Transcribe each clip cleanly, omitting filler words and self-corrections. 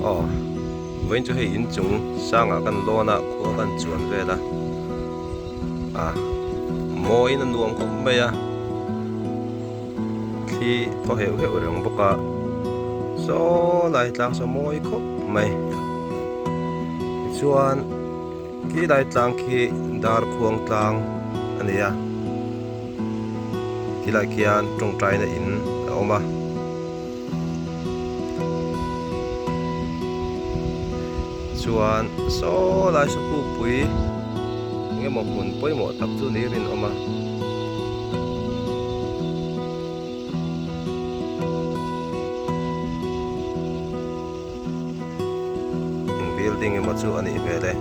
Aw vawiin chu hei inchung sangah kan lawn a khua kan chuan vel a a mawiin a nuam khawp mai a thli thaw heuh heuh reng bawk a saw lai tlang saw mawi khawp mai tichuan khi lai tlang khi darkhuang tlang a ni a khilai khian tawngtaina in a awm a. Chuan saw lai saw pukpui eng emaw hmun pawimawh tak chu ni rinawm a. Eng building emaw chu a nih hmel e.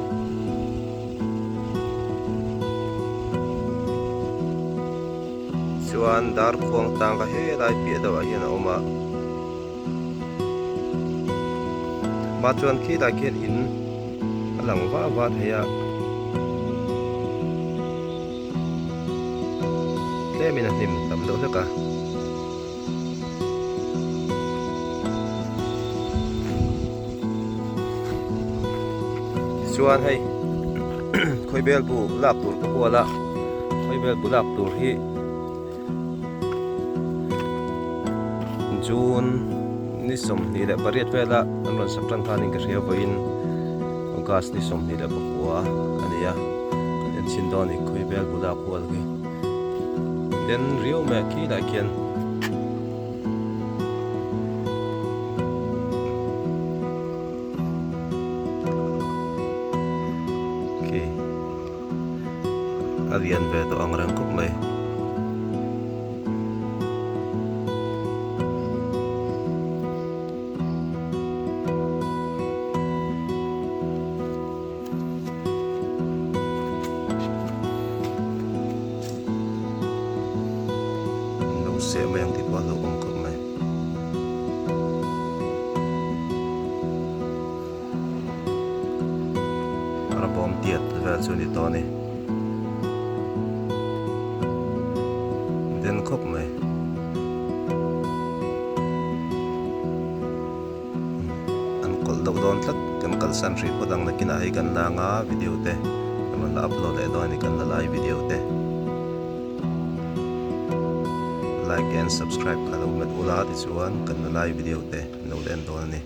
Chuan darkhuang tang kha helai piah deuhah hian a awm a mah chuan khilai khian in a lang vah vah thei a tlemin a hnim tam deuh hlek a. Tichuan hei khawibel bu lak tur ka hual a khawibel bu lak tur hi June ni 28 vela an rawn sak tan khanin ka hria vawiin August ni 29 a ni a kan en chhin dawn a ni khawibel bu lak hual khi. Den riau mai a khilai khian khi a lian ve tawh ang reng khawp mai. Lo seh mai ang tih pawh a hlauhawm khawp mai. Arbawm tiat vel chu a ni tawh a ni. Den khawp mai. An kawlh deuh dawn tlat kan kalsan hrih phawt ang nakinah hei kan la anga video te kan rawn la upload leh dawn a ni kan la lai video te like and subscribe kha lo hmet ula tichuan kan la lai video te an lo la en dawn a ni.